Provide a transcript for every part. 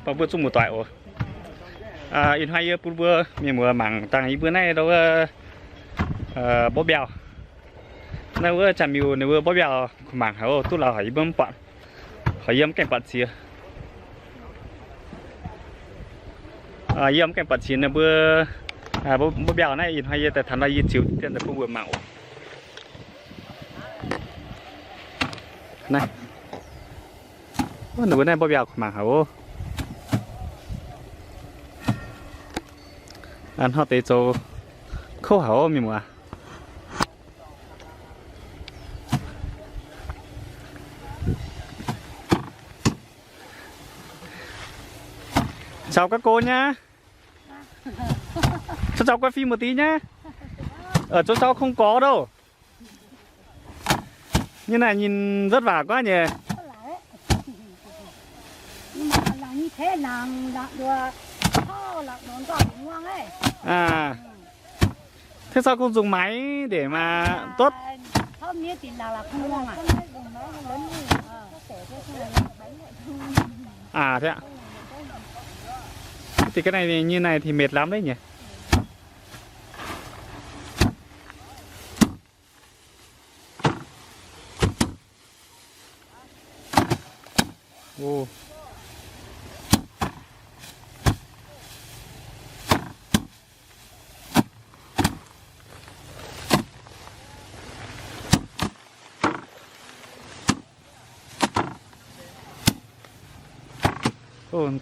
Bun mbuo zuqc muoz-doic oc. Ih hnoi yie bun mbuo mienh muoz mangc dangh yie mbuo naaiv ndau wuov mborqv mbiauh. Naaiv wuov Janx-Miuh ninh mbuo mborqv mbiauh kuh mangc haic oc, duqv lauh haic, yie mbuo mv buatc. Horc yie mv gaengh buatc qiex. Yie mv gaengh buatc qiex ninh mbuo mborqv mbiauh naaiv. Ih hnoi yie daaih taux naaiv yie ziux diqv dien daaih bun mbuo mangc oc. Naaiv, ninh mbuo naaiv mborqv mbiauh kuh mangc haic oc. Hnangv deix zoux kouv haic oc mienh muoz. Caux gaav go nyei, caux gaav fim muoz-diex nyei, zuov jauv kungx gorx douh. Nyei naaic nyinh nzuotv waac guaav nyei. Aa, tengx caux kungx nzungh maaiz ndeic maah, duqv. Aa, deix ga'naaiv nyei naaiv tengx mệt lắm đấy nhỉ. Ov,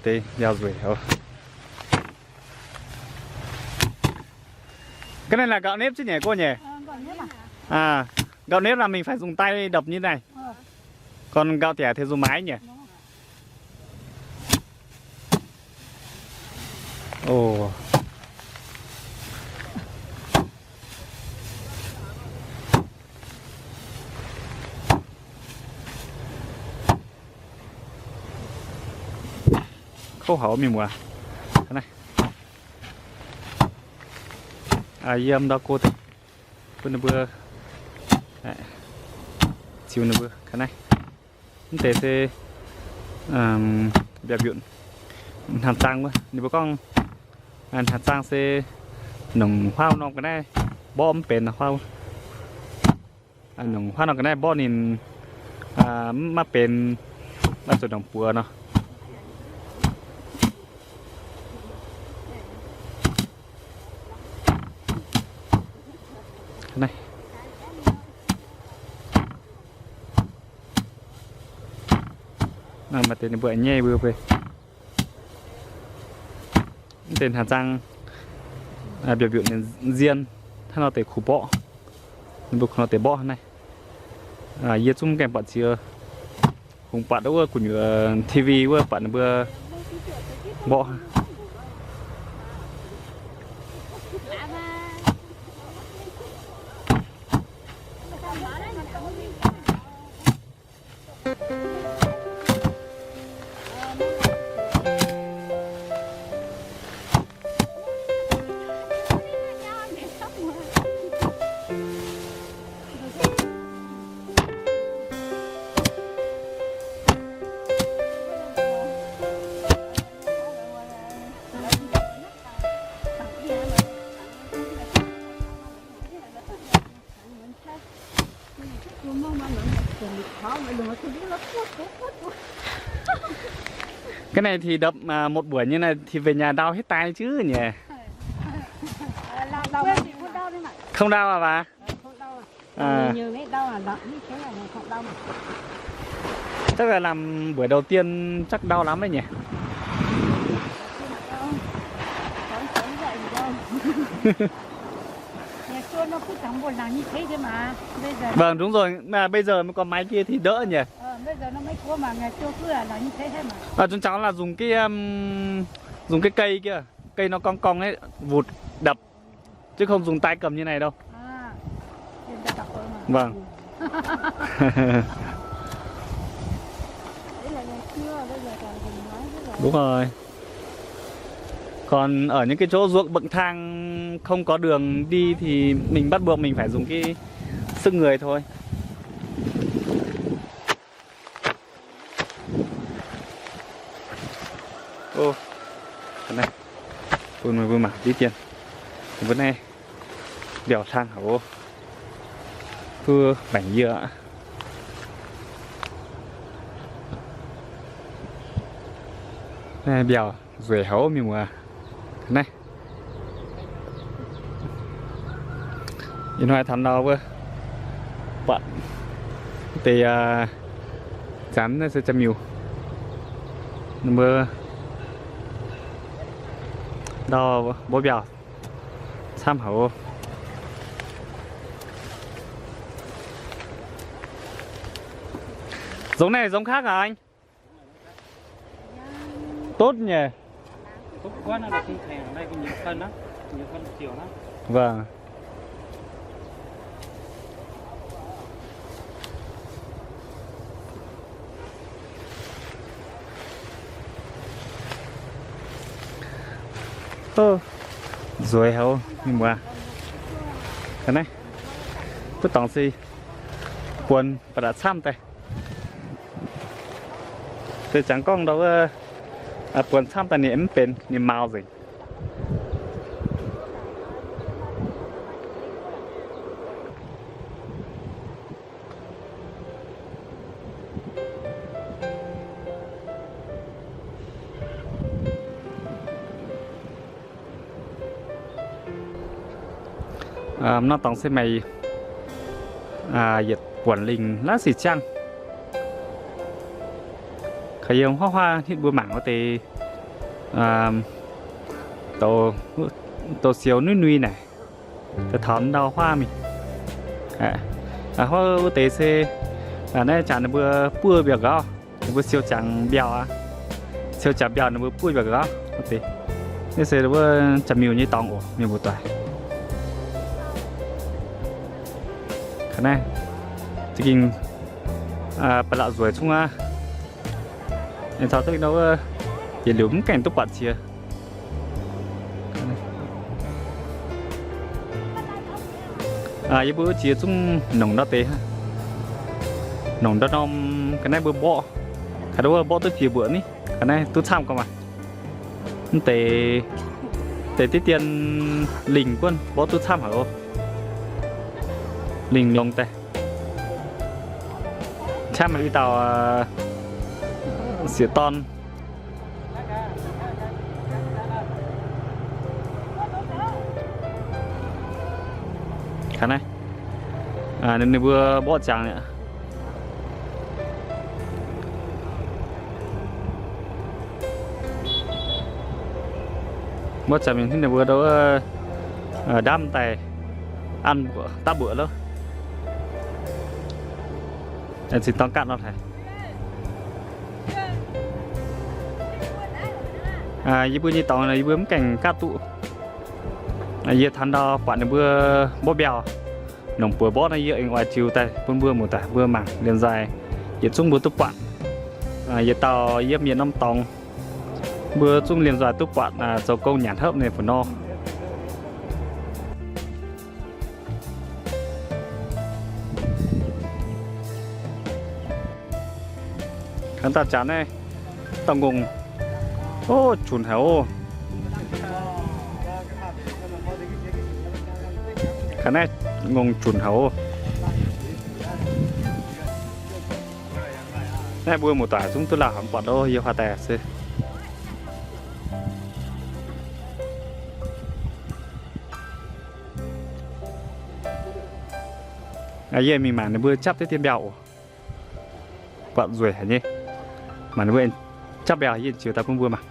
deix nziaaux nzueic oc. Ga'naaiv laaix nqauh nepv ziqv nyeic go nyeic? Nqauh nepv laaix mingh faix nzung daaih ndopv nyei naaiv. Gorn nqauh diex tengx nzung maaiz nyeic. Ov, kouv haic mienh muoz. Yiem ndau go deix bun ninh mbuo ziux ninh mbuo ga'naaiv. Mv deix se mbiaauc mbiutc, hnaangx zaang wuov. Ninh mbuo gorngv hnaangx zaang se nongc huaav norm ga'naaiv mborqv mv benx huaav. Nongc huaav norm ga'naaiv mborqv ninh mv maaih benx, maaih zuqc nongc buoz nor. Naaiv maaih deix ninh mbuo nyei mbuo mv deix hnaangx zaang mbiaauc mbiutc ninh nzien hnangv nor deix kuh mborqv. Ninh mbuo kuh nor deix mborqv naaiv. Yie zungv mv gaengh buatc ziex, kungx buatc wuov gu'nyuoz T V wuov buatc ninh mbuo mborqv. Cái này thì đập, à, một buổi như này thì về nhà đau hết tay chứ nhỉ? Không đau à bà? À. Chắc là làm buổi đầu tiên chắc đau lắm đấy nhỉ? Ngày xưa nó cứ chẳng buồn làm như thế chứ mà. Bây giờ... Vâng, đúng rồi, mà bây giờ mới có máy kia thì đỡ nhỉ? Ờ, bây giờ nó mới có mà ngày xưa cứ là, là như thế hết mà. À, chúng cháu là dùng cái, um, dùng cái cây kia, cây nó cong cong ấy, vụt đập, chứ không dùng tay cầm như này đâu. À, thì người ta đập thôi mà. Vâng. Đấy là ngày xưa, bây giờ toàn dùng máy hết rồi. Đúng rồi. Còn ở những cái chỗ ruộng bậc thang không có đường đi thì mình bắt buộc mình phải dùng cái sức người thôi. Naaiv, bun meih mbuo mangc diqv dien. Mbuo naaiv mbiauz hlang haic oc. Duqv maengc yie aqv. Naaiv mbiauz nzueic haic oc mienh muoz. Naaiv, ih hnoi taux ndau wuov, buatc deix, aa, zanc naaiv se jaa-miuc. Ninh mbuo ndau mbuo mbiauz camv haic oc. Giống này giống khác hả anh? Tốt nhỉ? Vâng. Ov, nzueic haic mienh muoz. Ga'naaiv, duqv dorngc se buonc ba'laqc camv daaih. Se jangx gorngv ndau wuov, buonc camv daaih ninh mv benx, ninh maux nzengc. Norm dorngx se maaih yietc buonc lingc laav sic ciangv. Kaux yiem huaav huaav hitv mbuo mangc wuov deix, douz siou nuiv nui naaic, daaih taux ndau huaav mingh. Huaav wuov deix se naaiv jangx ninh mbuo buov mbiauz nqauv, ninh mbuo siou jangx mbiauz aqv. Siou jangx mbiauz ninh mbuo buov mbiauz nqauv wuov deix. Naaiv se wuov jaa-miuc nyei dorngx oc, mienh muoz-doic. Ka'naaiv za'gengh ba'laqc nzueic cungv aqv. Aengx caux duqv wuov yietc liuz mv gaengh duqv buatc qiex. Yie mbuo wuov jiex zungv nongc ndau deix, nongc ndau norm. Ga'naaiv mbuo mborqv, kaux ndau wuov mborqv duqv jiex mbuoqc ni. Ga'naaiv duqv camv gorngv maah. Mv deix, deix diqv dien lingh buonv mborqv duqv camv haic oc. Lingh longx daaih. Camv maaih i dauh sieqv-dorn. Ka'naaiv, ninh mbuo mborqv jangx aqv. Mborqv jangx mingh hnangv ninh mbuo ndau wuov ndaamv daaih an mbuoqc dapv mbuoqc loh. Zinh dorng ganh nor haic. Yie mbuo nyei dorngx yie mbuo mv gaengh gaav duqv. Yie taux ndau buatc ninh mbuo mborqv mbiauz, nongc buoz mborqv naaiv yie aengx oix ziux daaih bun mbuo muoz-doic mbuo mangc liemh nzaih yietc zungv mbuo duqv buatc. Yietc dauh yiem yietc norm dorngx, mbuo zungv liemh nzaih duqv buatc zoux gong nyanc hopv ninh mbuo nor. Ka'naaiv dauh jaax naaiv, dauh ngongh, o, junc haic oc. Ka'naaiv ngongh junc haic oc. Naaiv mbuo muoz-doic zungv duqv lauh haic, mv buatc oc, yie huaav daaih se. Yie mingh mangc ninh mbuo japv diqv dien mbiauz oc. Buatc nzueic haic nyei. Mangc ninh mbuo japv mbiauz, yie ziux daaih bun mbuo mangc.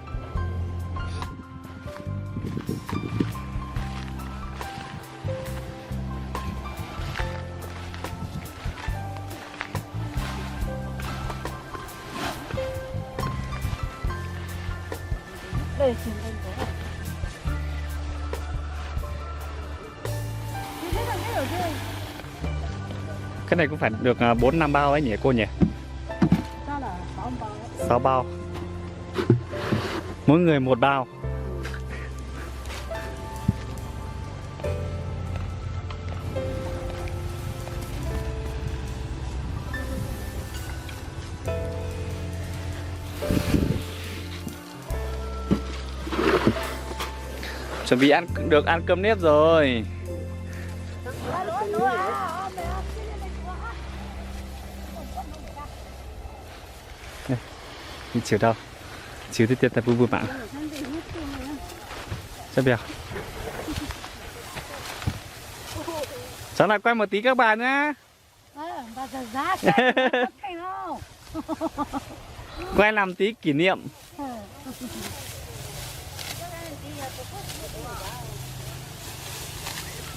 Cái này cũng phải được à, bốn năm bao ấy nhỉ cô nhỉ? Sáu bao. Mỗi người một bao. Chuẩn bị ăn, được ăn cơm nếp rồi. Chiều đâu? Chiều tiếp tiếp ta bu bu mặn. Sắp bèo. Cháu lại quay một tí các bạn nhá. Ờ, bà già già kìa, bà thấp kìa không? Quay làm tí kỷ niệm. Ờ.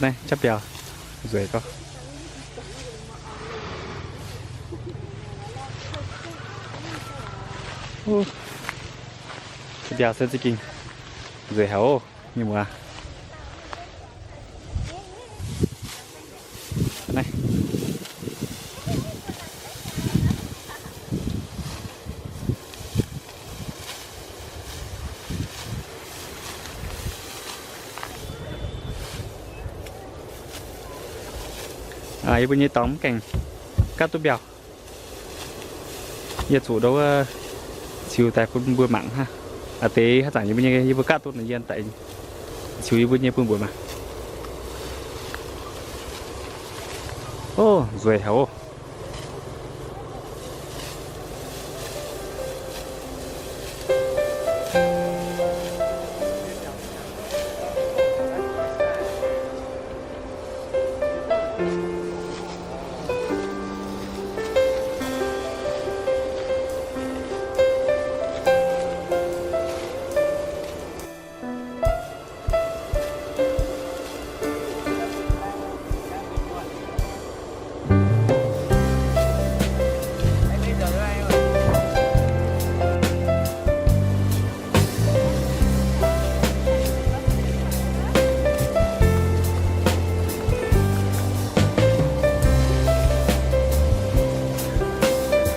Này, chắp bèo. Ruổi con. Uh. Chắp bèo sơn zi kinh. Ruổi hảo. Mienh muoz. Naaiv. Aa, yie mbuo nyei dorngx mv gaengh gapv duqv mbiauh. Yie zuqc ndau wuov ziux daaih bun mbuo mangc hnangv. Aa, deix haaix zanc yie mbuo nyei, yie mbuo gapv duqv nor yie daaih ziux yie mbuo nyei bun mbuo mangc. Ov, nzueic haic ov.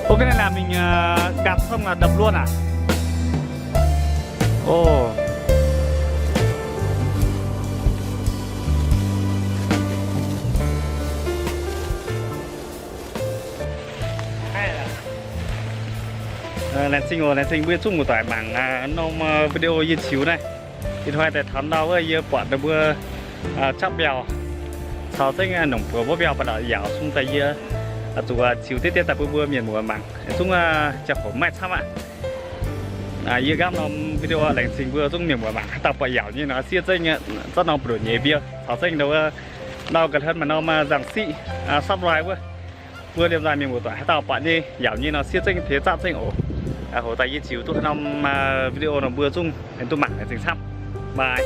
Ơ, cái này là mình, ờ, gặt xong là đập luôn à? Ồ. Laengz zingh oc, laengz zingh mbuo zungv muoz-doic mangc norm video yie ziux naaiv. Ih hnoi daaih taux ndau wuov yie buatc ninh mbuo capv mbiauh caux zengv nongc buoz wuov mbiauh ba'laqc yaauc sung daaih yie zuqc ziux diqv diqv daaih bun mbuo mienh muoz mangc. Zungv ziangh hoc maiv camv aqv. Yie nqaapv norm video laengz zingh mbuo zungv mienh muoz mangc haaix dauh buatc yaauc nyei nor siev zengv zorqv norm buoz-ndoqv nyeiz mbiouh caux zengv ndau wuov ga'hlen maaih norm nzangc siqv subscribe wuov. Mbuo liemh nzaaih mienh muoz-doic haaix dauh buatc nyei yaauc nyei nor siev zengv piex zaqv zengv oc. Hoc daaih yie ziux duqv haaix norm video nor mbuo zungv aengx duqv mangc laengz zingh camv. Bye.